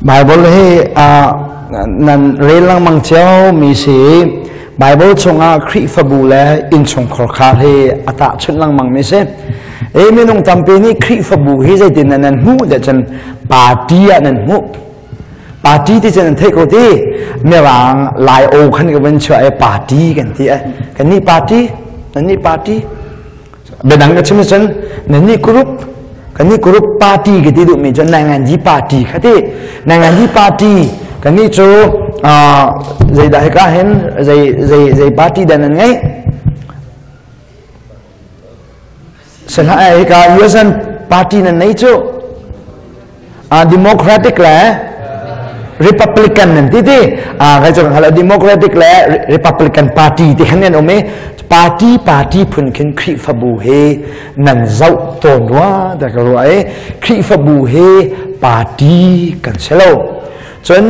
Bible hi nan rel lengmang cio mi si. Bible chungah Khrihfabu le innchungkhar khar hi a tahchunh lengmang mi si. E minung tampi nih Khrihfabu hi zeitin nan hmuh de cun party ah nan hmuh. Party ti cun nan theih ko ti. Mirang lai o khan ka van chuah e party kan ti e. Kan nih party, nan nih party. Biadang ka chim cun nan nih group kan nih group party ka ti duhmi cu Nanganji party kha ti. Nanganji party kan nih cu zeidah hika hin zei zei zei party dah nan ngeih? Sihlah hika US party nan nei cu Democratic le Republican nan ti ti kai cu kan Democratic le Republican Party ti khan nan um i party party phun khin Khrihfabu he nan zoh tawn rua ta ka ruah i Khrihfabu he party kan si lo cun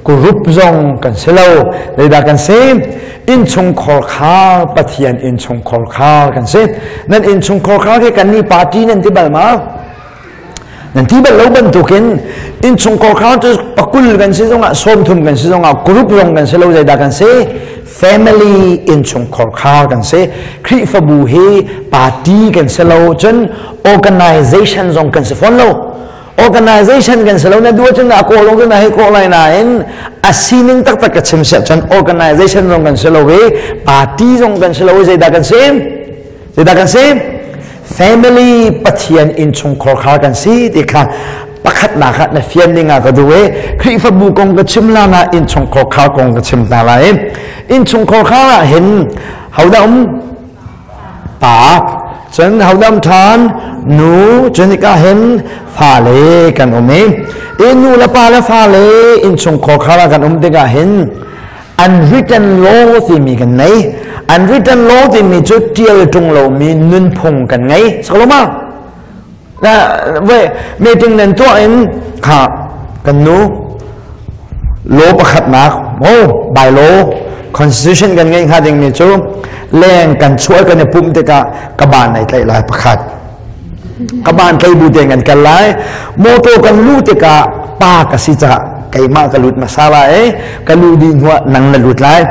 group zong kan si lo zeidah kan si innchungkhar kha Pathian innchungkhar kha kan si nan innchungkhar kha ke kan ni party nan ti bal ma Nan ti bal lo bantukin innchungkhar kha cu pakul kan si zongah sawmthum kan si zongah group zong kan si lo zeidah kan si family innchungkhar kha kan si Khrihfabu hi party kan si lo cun organization zong kan si fawn lo organization kan si lo na duh cun a kaw long cun a hei kawh lai nain a sining taktak ka chim siah cun organization zong kan si lo i party zong kan si lo i zeidah kan si zeidah kan si Family Pathian innchungkhar kha kan si ti kha pakhatnak ah na fian ding ah ka duh i Khrihfabu kong ka chim la na innchungkhar khar kong ka chim hna lai. Innchungkhar khar ah hin hodah um? Pa. Cun hodah um ṭhan? Nu. Cun hika hin fale kan um i i nu le pa le fale innchungkhar khar ah kan um tikah hin Unwritten law timi kan ngei. Unwritten law timi cu tial ṭung lomi nunphung kan ngei. Sakaloma? Na ve meeting nan tuah in kha kan nu law pakhatnak oh by law constitution kan ngeih hnga dingmi cu leng kan chuah kan i pumh tikah ka ban ai tlaih lai pakhat ka ban tlai bu te kan kal lai motor kan lu tikah pa ka si caah keimah ka lut hmasa lai ka lu dih hnuah nang na lut lai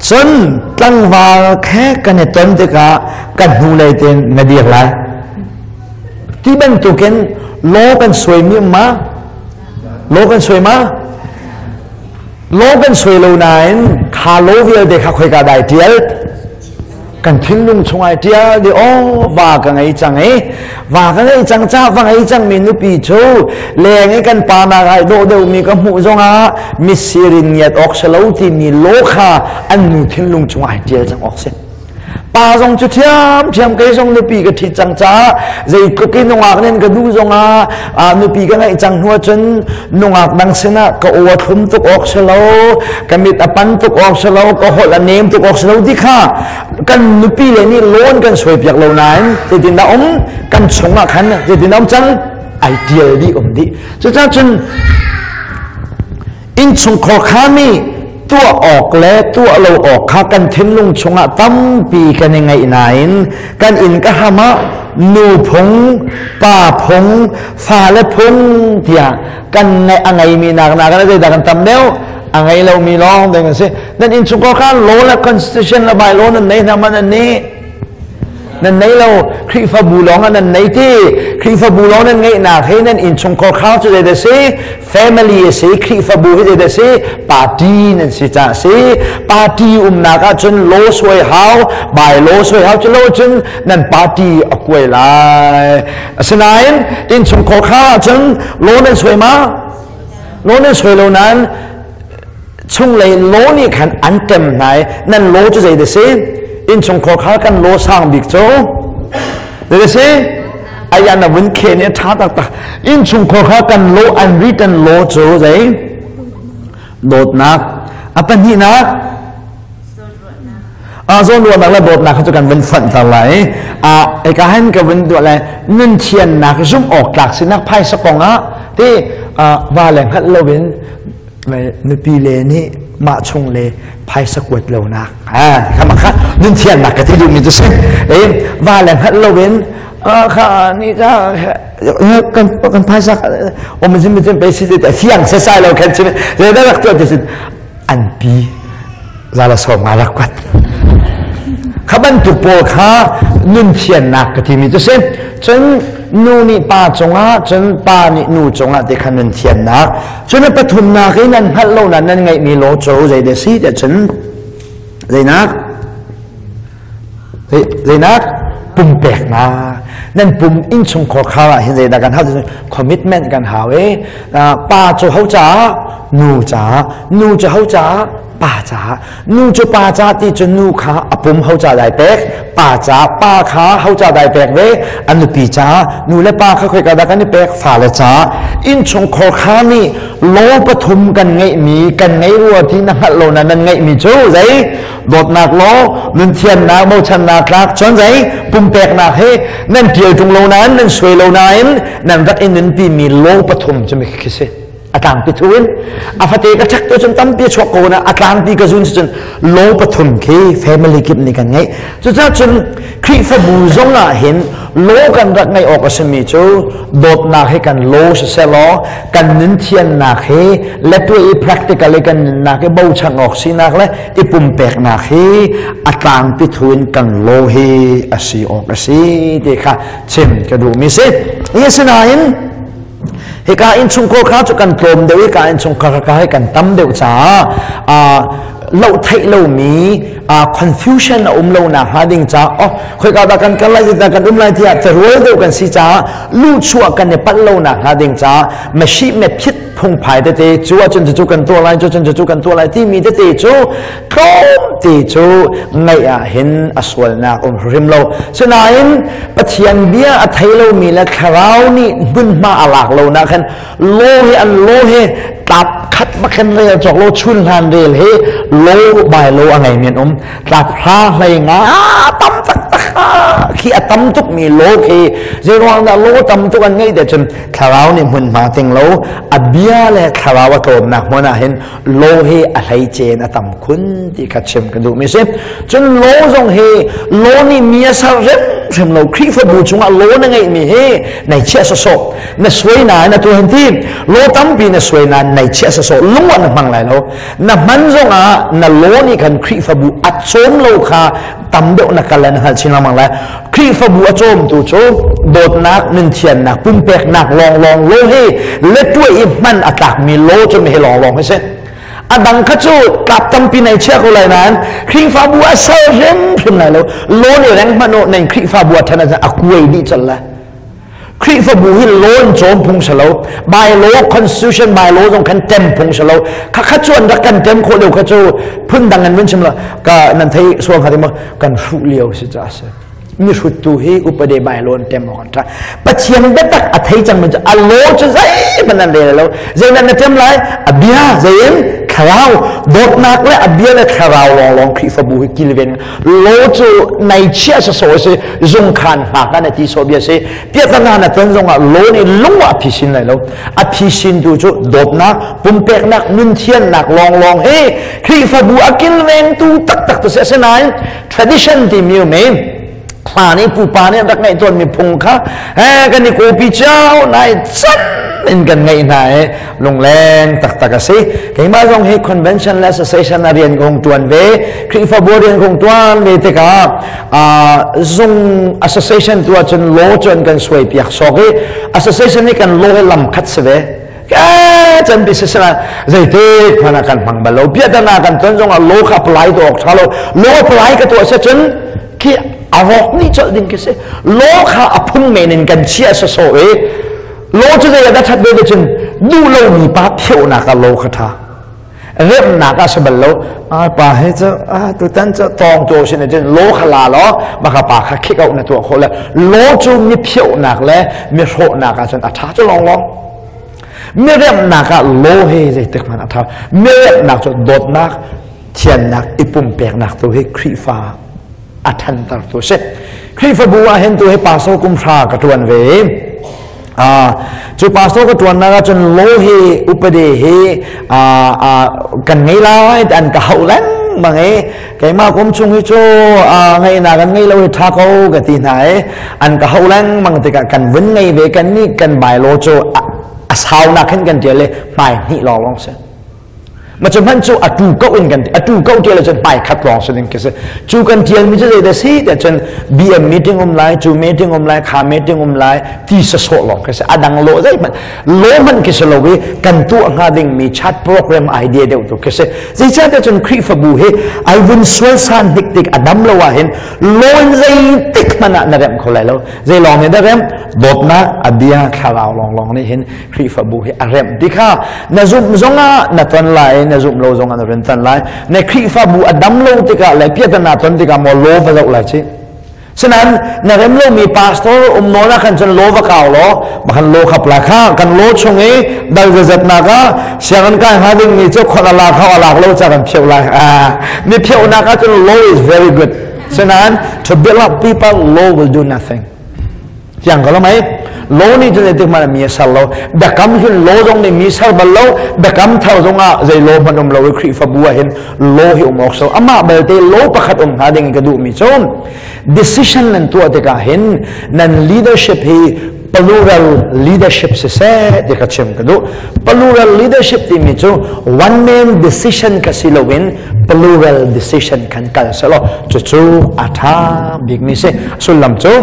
cun tlangval khe kan i ton tikah kan hnulei ten na dir lai ti bantukin law kan suai mi ma law kan suai ma law kan suai lo nain kha law vialte kha khoika dai tial Kan thinlung chungah ṭial di aw va ka ngei cang i va ka ngei cang ca va ngei cang mi nupi cu leng i kan pa nak ai dawh deuh mi ka hmuh zongah mitsir in ngiat awk si lo timi law kha an nu thinlung chungah ai ṭial cang awk si. Pa zong cu ṭhiamṭhiam kei zong nupi ka ṭhit cang caah zeitluk in nungak nen ka duh zongah nupi ka ngeih cang hnu ahcun nungak dang sinah ka aw a thlum tuk awk si lo ka mit a pan tuk awk si lo ka holh a nem tuk awk si lo ti kha kan nupi le nih lawn kan suai piak lo nain zeitin dah um kan chungah khan zeitin dah um cang ai tial dih um dih cucaah cun Innchungkhar kha nih tuah awk le tuah lo awk kha kan thinlung chungah tampi kan i ngaih nain kan inn ka ham ah nu phung, pa phung, fale phung tiah kan ngaih a ngeimi nak nak zeidah kan tam deuh a ngei lomi lawng ding an si. Nan innchungkhar kha law le constitution le by law nan nei hna man an nih Nan nei lo Khrihfabu lawng ah nan nei ti Khrihfabu lawng nan ngeihnak he nan innchungkhar khar cu zeidah si family a si Khrihfabu hi zeidah si party nan si ca si party umnak ah cun law suai hau by law suai hau cu lo cun nan party a kuai lai asinain innchungkhar khar ah cun law nan suai ma law nan suai lo nain chunglei law nih khan an tem hna i nan law cu zei si innchungkhar kha kan law sang bik cu zei si aya na vun khe nih tha taktak innchungkhar kha kan law unwritten law cu zei dawtnak a pahnihnak a zawnruahnak le dawtnak kha cu kan vun fonh ter lai a eka han ka vun duah le nun thiannak zumh awk tlak sinak phaisa kong ah ti va le hngalh loin nupi le nih mah chung le phaisa kuat lonak kha kha nun thiannak ka ti duhmi cu si va le hngalh loin kha ni ca Kan kan phaisa om zim zim pe si te fiang se sai lo khan chin le da rak tu te sin an pi zala so ma rak kwat kha bantuk pawl kha nun thiannak ka timi cu si. Cun nu nih pa cungah, cun pa nih nu cungah ti kha nun thiannak. Cun a pathumnak i nan hngalh lo na nan ngeihmi law cu zei de si te cun zeinak zeinak pumpeknak. Nan pum innchungkhar khar ah hin zeidah kan hau? Commitment kan hau i pa cu ho caah, nu caah, nu cu ho caah, pa caah. Nu cu pa ca ti cu nu kha a pum ho ca dai pek, pa ca, pa kha ho ca dai pek ve, an nupi ca. Nu le pa kha khoika dah kan i pek? Fale ca. Innchungkhar kha nih law pathum kan ngeihmi kan ngei rua ti na hngalh lo na nan ngeihmi cu zei? Dawtnak law, nunthiannak, bochannak tlak, cun zei? Pumpeknak he nan tial tung lo nain, nan suai lo nain, nan rak in nunpi mi law pathum cu mi khi si. A tlangpi thu in a fate ka chek tu cun tampi chuak ko na a tlangpi ka zun cun law pathum khi family kip nih kan ngeih. Cucaah cun Khrihfabu zong ah hin law kan rak ngeih awk a simi cu dawtnak hi kan law siselaw, kan nun thiannak hi le tuah i practical i kan nunnak i bochan awk sinak le i pumpeknak hi a tlangpi thu in kan law hi a si awk a si ti kha chim ka duhmi si. Asinain hika innchungkhar kha cu kan tlawm deuh i ka innchungkhar kha hi kan tam deuh caah loh theih lomi confusion a um lo nak hnga ding caah, oh, khoika dah kan kal lai, dah kan um lai tiah carual deuh kan si caah, luhchuah kan i palh lo nak hnga ding caah masi me phit phungphai tete cu ahcun cucu kan tuah lai, cucun cucu kan tuah lai timi tete cu tlawmte cu ngaih ah hin a sualnak um hrim lo. Sinain Pathian bia a thei lomi le thlarau nih hmunhma a lak lo nak khan law hi an law hi tlap khat bakhin rel cawk lo. Chun hlan rel hi law bai lo a ngei mi an um, tlap hra hlei nga tam taktak khi a tam tuk mi law khi. Zeiruang dah law tam tuk an ngeih te cun thlarau nih hmunhma ting lo, a bia le thlarau a tlawmnak hmun ah hin law hi a hleicen a tam khun ti kha chim ka duhmi si. Cun law zong hi law nih mi a ser hrimhrim lo. Khrihfabu chungah law na ngeihmi hi nei chiah sawsawh na suai nain, atu hen ti law tampi na suai nain nei chiah sawsawh lung ah na hmang lai lo. Na hman zongah na law nih khan Khrihfabu a cawm lo kha tam deuh na kal le na hngalh chin lengmang lai. Khrihfabu a cawmtu cu dawtnak, nunthiannak, pumpeknak lawnglawng law hi le tuah i hman a tlakmi law cu mi hi lawnglawng hi si. A dang kha cu tlap tampi nei chia ko lai nain Khrihfabu a sal hrimhrim lai lo. Law nih reng hmanh u nan Khrihfabu a ṭhan a kuai dih colh lai. Khrihfabu hi law in cawm phung si lo, by law, constitution by law zong khan tem phung si lo. Kha kha cu an rak kan tem khawh lio kha cu phun dang an vun chim lo ka nan thei sual hnga maw? Kan hruh lio si ca si. Mi hruttu hi upade by law in tem awk an ṭha. Pathian biatak a thei cang mi cu a law cu zeihmanh an rel lo. Zei nan na tem lai? A bia zei in thlarau dawtnak le a bia le thlarau lawnglawng Khrihfabu hi kilven. Law cu nai chia sawsawh si, zungkhan hngak ah na ti sawh bia si. Piahtana na ton zongah law nih lung ah a phisin lai lo. A phisin tu cu dawtnak, pumpeknak, nunthiannak lawnglawng hi Khrihfabu a kilvengtu taktak tu si. Asinain tradition timi um i hlan i pupa nih an rak ngeih tawnmi phung kha he kan i kawpi cio nai can in kan ngeih hna i lungleng taktak a si. Keimah zong hi convention le association a rian kong tuan ve, Khrihfabu rian kong tuan ve tikah zung association tu ahcun law cu an kan suai piak sawk i association nih kan law he lam khat si ve can bi sisela zeitik hmanh ah kan hmang bal lo. Piahtana kan ton zongah law kha apply tu awk tha lo. Law apply ka tuah se cun khi a rawk nih colh ding khi si. Law kha a phung men in kan chia saso i law cu zei ah that ve te cun duh lomi pa pheuhnak ah law kha tha, remnak ah si bal lo. Pa he cu tutan cu tawng tu sin cun law kha la law maka pa kha kick out na tuah khawh le law cu mi pheuhnak le mi hrawhnak ah cun a tha cu long long. Mi remnak ah law he zeitik hmanh a tha. Mi remnak cu dawtnak, thiannak, i pumpeknak tu hi Khrihfa a thanter tu si. Khrihfabu ah hin tu hi pastor kum hra ka tuan ve. Cu pastor ka tuannak ah cun law hi upade hi kan ngei lai an ka hauh lengmang. lengmang i keimah kum chung hi cu ngeihnak kan ngei lo hi ṭha ko ka ti hna i an ka hau lengmang tikah kan vun ngei ve. Kan nih kan bylaw cu a saunak hin kan ṭial i hmai hnih lawng lawng si. Ma cu hmanh cu atu ko in kan atu ko tial cun hmai khat lawng si ding khi si. Cu kan tial mi cu zei dah si tiah cun BM meeting um lai, cu meeting um lai, kha meeting um lai ti sasawh lawng khi si. A dang lo zei hmanh lo hmanh khi si lo i kan tuah hnga ding mi chat program idea deuh tu khi si. Zeicahtiah cun Khrihfabu hi ai vun sual san hnik tik a dam lo ah hin lawn zeitik hmanh ah na remh kho lai lo. Zei lawng nih dah remh? Dawtnak, a bia, thlarau lawnglawng nih hin Khrihfabu hi a remh ti kha na zumh zongah na ton lai, na zumh lo zongah na rin ton lai. Na Khrihfabu a dam lo tikah le piatana ton tikah maw law va zoh lai ci. Sinain na rem lomi pastor um nawl ah khan cun law va kau law makhan law khap la kha kan law chung i dal zazatnak ah sianginn kai hnga ding mi cu khon alak hau alak lo ca kan pheuh lai. Mi pheuhnak ah cun law is very good. Sinain to build up people, law will do nothing. Fiang ko lo mei? Law nih cun zeitik hmanh mi a ser lo. Biakam hin law zong nih mi ser bal lo. Biakam thar zong ah zei law hmanh um lo i Khrihfabu ah hin law hi um awk so. Amah belte law pakhat um hnga ding in ka duhmi cu decision nan tuah tikah hin nan leadership hi plural leadership siseh ti ka chim ka duh. Plural leadership timi cu one man decision ka si loin plural decision kan kal selaw cucu a ṭha bikmi si. Sullam cu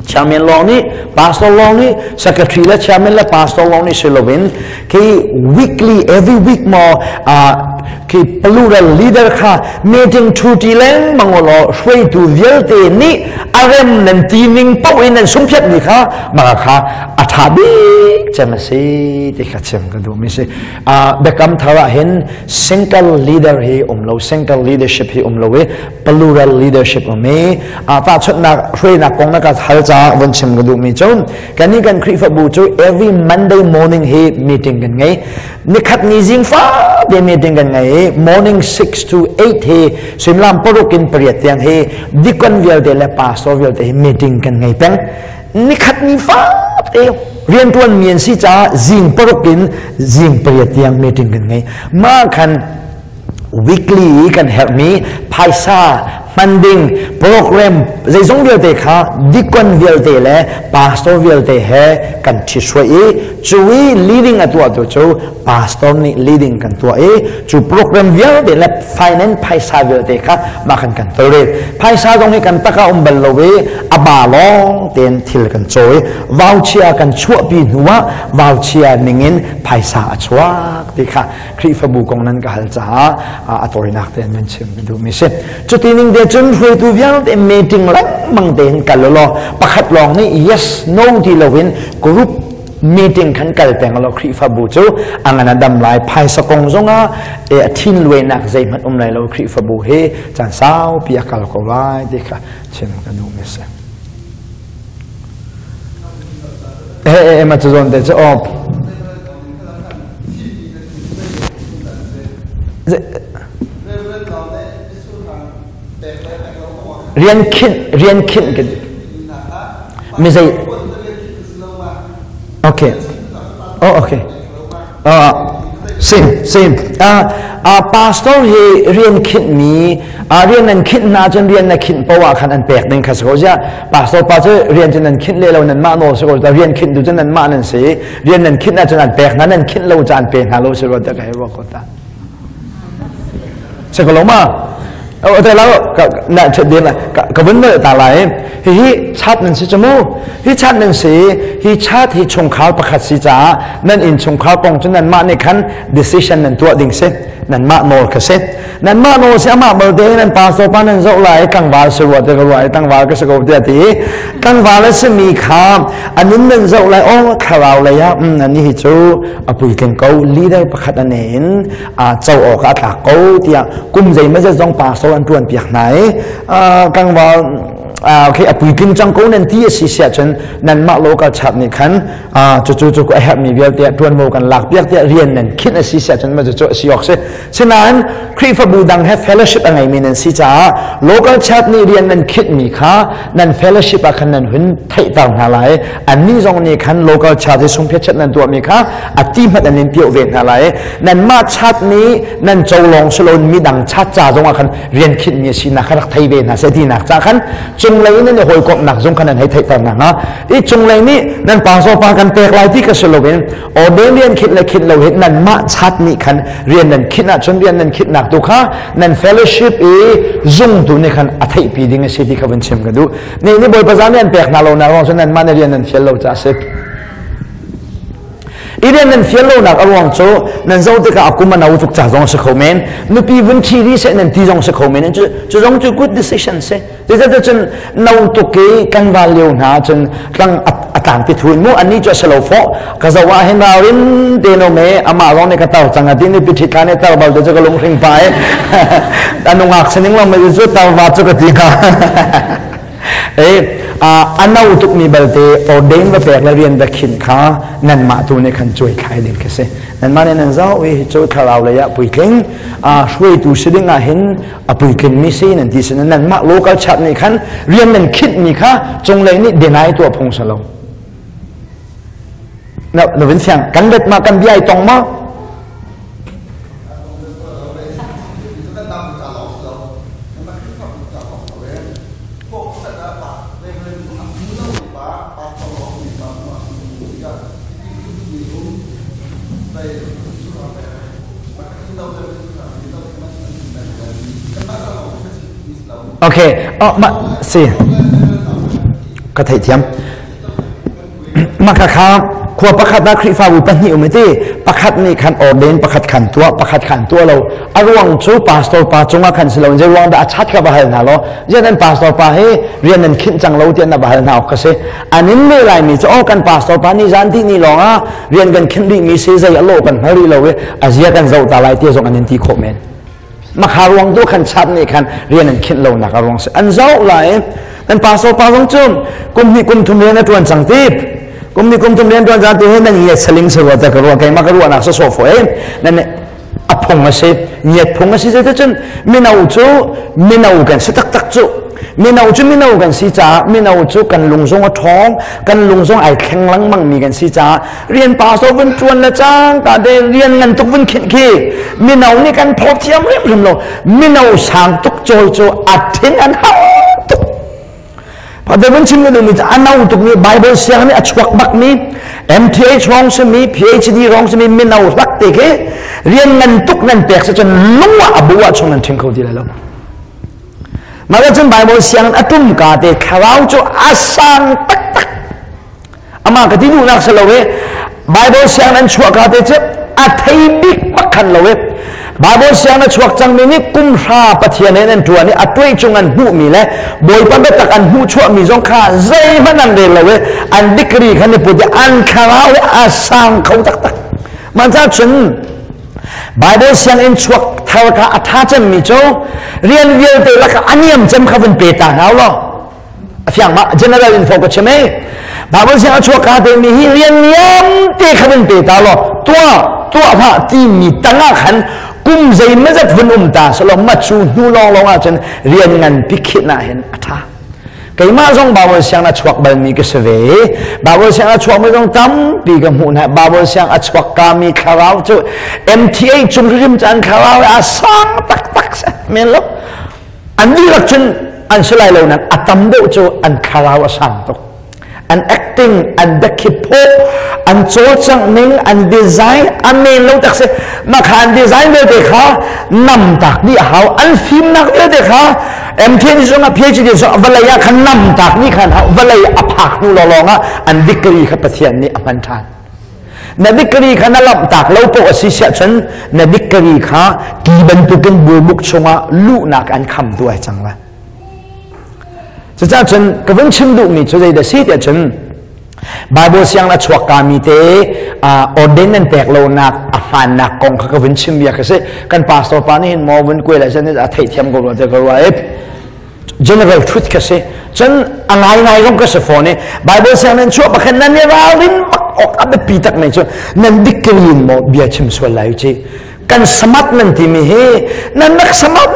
chairman lawng nih, pastor lawng nih, secretary le chairman le pastor lawng nih si loin khi weekly, every week maw khi plural leader kha meeting ṭhuṭi lengmang law hruaitu vialte nih a rem nan ti ning paoh in nan sungphiat mi kha mah kha a ṭha bik cem a si ti kha chim ka duhmi si. Biakam thar ah hin single leader hi um lo, single leadership hi um lo i plural leadership um i tahchunhnak, hruainak kong na ka hal caah vun chim ka duhmi cu kannih kan Khrihfabu cu every Monday morning hi meeting kan ngei. Nikhat ni zing fate meeting kan ngei i morning 6 to 8 hi suimilam 6 in 8 tiang hi deacon vialte le pastor vialte hi meeting kan ngei peng. Nikhat ni fate riantuan mi an si caah zing 6 in zing 8 tiang meeting kan ngei. Mah khan weekly kan herhmi phaisa hman ding program zeizong vialte kha deacon vialte le pastor vialte he kan ṭhithruai i cu i leading a tuahtu cu pastor nih leading kan tuah i cu program vialte le finance phaisa vialte kha mah khan kan tolrel. Phaisa zong hi kan taka um bal lo i a ba lawng tein thil kan cawi. Vauchia kan chuahpi hnu ah vauchia ningin phaisa a chuak ti kha Khrihfabu kong nan ka hal caah a tawinak tein nan chim ka duhmi si. Cuti ning te cun hruaitu vialte meeting lengmang tein kal law, pakhat lawng nih yes no ti loin group meeting khan kal peng law Khrihfabu cu a ngan a dam lai. Phaisa kong zongah a thin luainak zeihmanh um lai lo. Khrihfabu hi caan saupi a kal ko lai ti kha chim ka duhmi si. Eh eh ma cu zawn te cu oh. Rian khinh, rian khinh ka mi zei. Okay, oh, okay. Same, same. Pastor hi rian khinh mi, rian nan khinh hna cun rian na khinh poah ah khan an pek ding kha si ko. Ziah pastor pa cu rian cu nan khinh le lo, nan mah nawl si ko. Rian khinh tu cu nan mah nan si. Rian nan khinh ahcun an pek hna, nan khinh lo caan pe hna lo si rua tiah ka hei ruah ko ta. Si ko lo ma? O te lo ka na ṭhet din la ka vun nolh ta lai. Hihi chat nan si cu mu. Hi chat nan si, hi chat hi chungkhar pakhat si caah nan inn chungkhar kong cu nanmah nih khan decision nan tuah ding si. Nanmah nawl kha si. Nanmah nawl si. Amah balte nan pastor pa nan zoh lai, tlangval si rua te ka ruah i tlangval ka si ko tiah ti. Tlangval a simi kha a nun nan zoh lai, oh, thlarau lei ah ani hi cu a puitling ko, leader pakhat a ne in a co awk ah a tlak ko tiah kum zeimazet zong pastor an tuan piak hna i tlangval. Okay, a puitling cang ko nan ti a si siah cun nanmah local church nih khan cucu cu a herhmi vialte ah ṭuanvo kan lak piak tiah rian nan khinh a si siah cun mah cucu a si awk si. Sinain Khrihfabu dang he fellowship a ngeimi nan si caah local church nih rian nan khinhmi kha nan fellowship ah khan nan hun theihter hna lai. Annih zong nih khan local church i sungphiachat nan tuahmi kha a ti hmanh an in piah ve hna lai. Nanmah church nih nan co lawng si loin midang church ca zong ah khan rian khinhmi a sinak kha rak thei ve hna seh tinak ca khan cunglei nan i hawikomhnak zong khan nan hei theihter hna hnga. I cunglei nih nan pa pa kan pek lai ti ka si loin ordain rian khinh le khinh lo hi nanmah chat nih khan rian nan khinh ahcun rian nan khinhnak tu kha nan fellowship i zungtu nih khan a theihpi ding a si ti kha vun chim ka duh. Ni ni Bawipa zan rian pek hna lo nak ruang cu nanmah na rian nan fial lo caah a si. I rian nan fial lonak a ruang cu nan zoh tikah a kum a no tuk ca zong a si kho men, nupi vun ṭhi rih seh nan ti zong si kho men. Cu zong cu good decision si. Zeicahtiah cun no tuk i kan val lio hna cun tlang a tlang ti thun mu annih cu a si lo fawh ka zoh ah hin ralrin te no me amah zong nih ka tar cang a ti ni pi ṭhit nih tar bal te cu ka lunghring pa i a nungak sining lo me cu tar va cu ka ti hnga. E a no tuk mi balte ordain va pek le rian va khin kha nanmah tu nih khan cuai thlai ding khi si. Nanmah nih nan zoh i cu thlarau lei ah puitling hruaitu si ding ah hin a puitlingmi si nan ti sin nanmah local church nih khan rian nan khinhmi kha cunglei nih deny tuah phung si lo. Na na vin siang kan let ma kan bia i tong ma? Okay, oh, ma si ka theihthiam. Maka kha khua pakhat ah Khrihfabu pahnih um ti pakhat nih khan ordain, pakhat khan tuah, pakhat khan tuah lo. A ruang cu pastor pa cungah khan si lo. Zei ruang dah a chat kha va hal hna law, zian an pastor pa hi rian nan khinh cang lo tiah na va hal hna awk ka si. An in leh laimi cu, oh, kan pastor pa nih zan ti ni lawng ah rian kan khinh rihmi si, zei a lawh kan hngal rih lo i a zia kan zoh ta lai ti zong an in ti khawh men. Makha ruang tu khan chat nih khan rian an khinh lonak a ruang si. An zoh lai. Kan pastor pa zong cu kum hnih kum thum rian a ṭuan cang ti. Kum hnih kum thum rian ṭuan cang ti he nan ngiat saling si rua ta ka ruah, keimah ka ruahnak sa sawh fo e. Nan a phung a si, ngiat phung a si. Zeicahcun mino cu mino kan si taktak cu. Mino cu mino kan si caah mino cu kan lung zong a ṭhawng, kan lung zong ai thleng lengmang mi kan si caah rian pastor vun ṭuan le cang ta de rian ngan tuk vun khinh khi mino nih kan phawt thiam hrimhrim lo. Mino sang tuk cawi cu a thin an hau tuk. Pathian vun chim duhmi cu a no tukmi, Bible siang nih a chuak bakmi, MTH rong simi, PhD rong simi mino hlak te khi rian ngan tuk nan pek si cun lung ah a bu ah chung nan ṭhing kho ti lai lo. Mah cun Bible siang a tum ka te thlarau cu a sang taktak. Amah ka ti duhnak si lo i Bible siang an chuah ka te cu a thei bik bak khan lo i Bible siang na chuak cangmi nih kum hra Pathian in an ṭuan i a tuai cung an hmuhmi le Bawipa biatak an hmuh chuahmi zong kha zeihmanh an rel lo i an degree khan i put i an thlarau hi a sang kho taktak. Mah cun Bible sianginn chuak thar kha a ṭha cemmi cu rian vialte lakah a niam cem kha vun pe ta hna law a fiang ma? General info ka chim ei. Bible siang a chuak ka te mi hi rian niam te kha vun pe ta law, tuah tuah hlah timi tangah khan kum zei mazat vun um ta salo ma cu hnu lawng lawng ah cun rian ngan pi khit na hin a ṭha. Keimah zong Bible siang a chuak balmi ka si ve. Bible siang a chuakmi zong tampi ka hmuh hna. Bible siang a chuak kami thlarau cu MTA cung hrim caan thlarau a sang taktak si men lo. An dihlak cun an si lai lo nak a tam deuh cu an thlarau a sang tuk. An acting, an biakhi phawh, an cawlcangh ning, an design a men lo tak si. Mah kha an design vialte kha nam tak dih a hau. An fimnak vialte kha MTN zong ah PhD zong vawlei ah khan nam tak nih khan hau. Vawlei a phak hnu lawnglawng ah an degree kha Pathian nih a hman ṭhan. Na degree kha na lamh tak lo poh a si siah cun na degree kha ti bantukin burbuk chungah luhnak an khamtu ai cang lai. Cucaah cun ka vun chim duhmi cu zeidah si tiah cun Bible siang na chuak kami te ordain nan pek lonak a hmaannak kong kha ka vun chim bia ka si. Kan pastor pa nih hin maw vun kuai lai cun a theihthiam ko rua te ka ruah i. General truth ka si. Cun a ngaingai zong ka si fawn i Bible siang nan chuah bakhin nan i ralrin bak awk a biapi tak mi cu nan degree in maw bia chim sual lai ci. Kan samat nan timi hi nan rak samat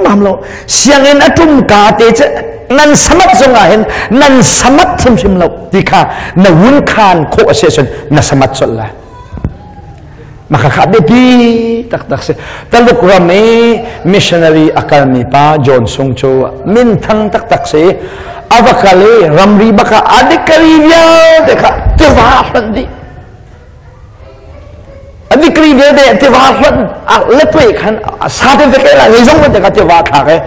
mam lo. Sianginn a tum ka te cu nan samat zong ah hin nan samat hrimhrim lo ti kha na wun khan khawh a si ahcun na samat colh lai. Makha biapi taktak si. Taluk ram i missionary a kalmi pa John Sung cu minthang taktak si. A va kal i ramri bak ah a degree vialte kha tiva hlonh dih. A degree vialte tiva hlonh le khan certificate la ngei zong te kha tiva thlak i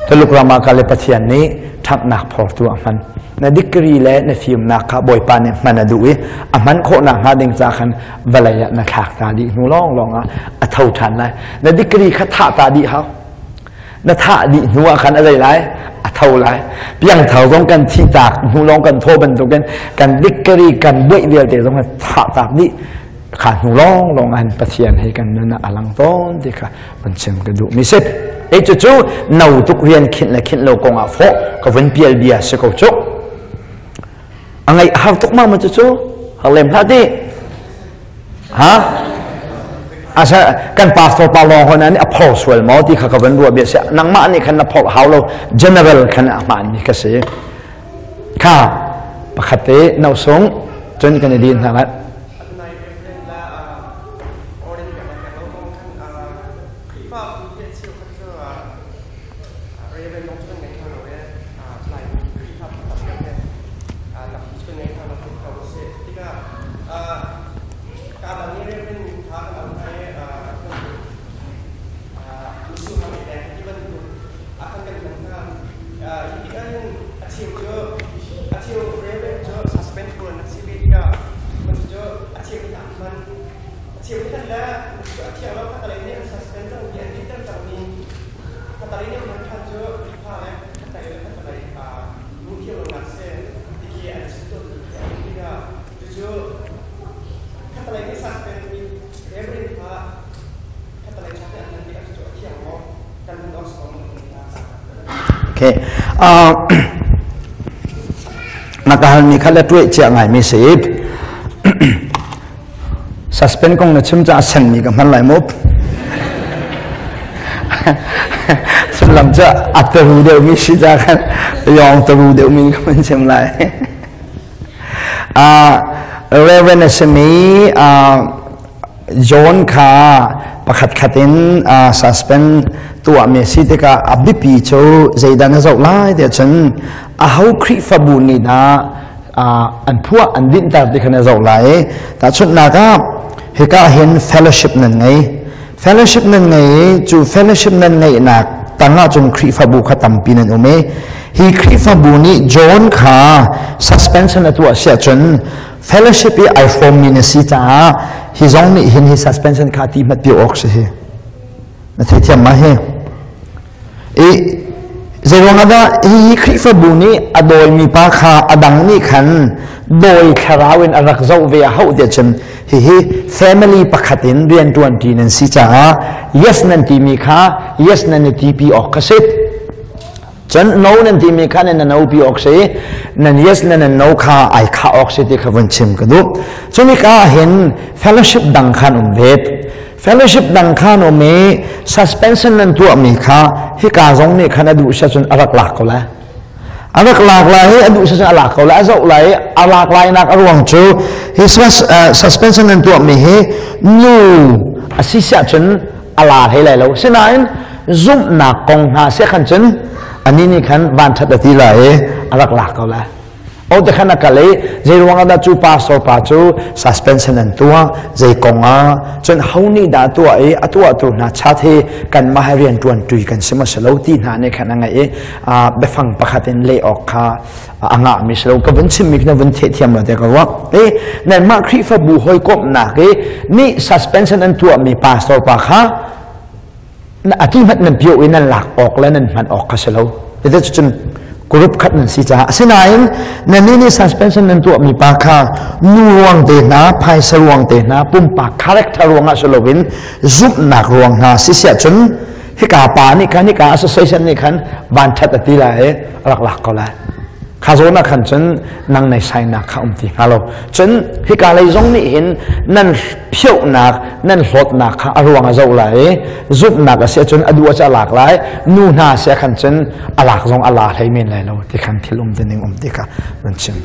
Taluk ram ah kal i Pathian nih ṭhanghnak phortu a hman. Na degree le na fimnak kha Bawipa nih hman a duh i a hman khawhnak hnga ding ca khan vawlei ah na thlak ta dih hnu lawnglawng ah a tho ṭhan lai. Na degree kha thah ta dih hau. Na thah dih hnu ah khan a zei lai? A tho lai. Piangthar zong kan thi tak hnu lawng kan thaw bantukin kan degree kan buaih vialte zong thah tak dih kha hnu lawnglawng ah Pathian he kan nun ah a lang tawn ti kha van chim ka duh mi si. E cucu no tuk rian khinh le khinh lo kong ah fawh ka vun pial bia si ko cu. A ngaih har tuk ma ma cucu har lem hlah ti. Ha? Asa kan pastor pa lawng hon ani a phor sual maw ti kha ka van ruah bia si. Nangmah nih khan na phor hau lo general khan a hmaan mi ka si. Kha pakhat te no sung cun kan i din hna lai. Khrihfabu hi a cheukhat cu Reverend dong cu kan ngei hna lo i Laimi Khrihfabu tam deuh hi tampi cu kan ngei hna lo ti ko usih. Tikah kaa dang i Reverend kha kan auh hna i misung hna le ti bantuk a kan kan hman hna. Hi tikah hin a cheu cu a cheu Reverend cu suspend tuan a si ve tikah cucu a cheu nih a hman. Cheukhat le cu a thiang lo khatalei nih an suspend cangmi an dinter cangmi khatalei nih an ṭhan cu Khrihfa le khatalei le khatalei lungthiang lonak si ti khi an chim tawnmi khi a um tikah cucu khatalei nih suspend mi Reverend kha khatalei chak nih an hman tikah cucu a thiang maw kan hman awk si ko maw ti kha. Okay. Na ka halmi kha le tuai cia ngaimi si. Suspend kong na chim caah senmi ka hman lai mu. Sullam cu a taru deuhmi si ca khan yawng taru deuhmi ka hman chim lai. Reverend a simi John kha pakhat khat in suspend tuahmi a si tikah a biapi cu zeidah na zoh lai tiah cun aho Khrihfabu nih dah an phuah an dinhter ti kha na zoh lai i tahchunhnak ah hika hin fellowship nan ngei. Fellowship nan ngei i cu fellowship nan ngeihnak tangah cun Khrihfabu kha tampi nan um i hi Khrihfabu nih John kha suspension a tuah siah cun fellowship i ai hrawmmi na si caah hi zong nih hin hi suspension kha ti hmat pi awk si hi na theithiam ma hi? I zeiruang ah dah hihi Khrihfabu nih a dawimi pa kha a dang nih khan dawi thlarau in a rak zoh ve a hauh tiah cun hihi family pakhat in rianṭuanṭi nan si caah yes nan timi kha yes nan i tipi awk kha si. Cun no nan timi kha nan no pi awk si, nan yes le nan no kha ai khah awk si ti kha vun chim ka duh. Cunika hin fellowship dang khan um ve. Fellowship dang khan um i suspension nan tuahmi kha hika zong nih khan a duh sia cun a rak lak ko lai. A rak lak lai i a duh sia cun a lak ko lai. A zoh lai i a lak lai nak a ruang cu hi suspension nan tuahmi hi nu a si siah cun a la hlei lai lo. Sinain zumhnak kong hna sia khan cun anih nih khan vanṭhat a ti lai i a rak lak ko lai. O te khan a kal i zei ruangah dah cu pastor pa cu suspension an tuah, zei kong ah cun ho nih dah tuah i a tuahtu hna chat hi kanmah he rian ṭuan ṭui kan si maw si lo ti hna nih khan a ngaih i biafang pakhat in leh awk kha a ngahmi si lo. Ka vun chimmi na vun thehthiam lo te ka ruah. I nanmah Khrihfabu hawikomhnak i nih suspension an tuahmi pastor pa kha ati hmanh nan pio i nan lak awk le nan hman awk kha si lo. Cuticun group khat nan si caah asinain nan nih nih suspension nan tuahmi pa kha nu ruang te hna, phaisa ruang te hna, pumpak character ruangah si loin zumhnak ruang hna si siah cun. Hika pa nih khan, hika association nih khan van ṭhat a ti lai i a rak lak ko lai. Kha zawn ah khan cun nang nei sainak kha um ti hnga lo. Cun hika lei zong nih hin nan phiohnak, nan hlawtnak kha a ruang a zoh lai i zumhnak a si ahcun a duh ah a lak lai, nu hna si ah khan cun a lak zong a la hlei men lai lo ti khan thil um ti ning um ti kha nan chim.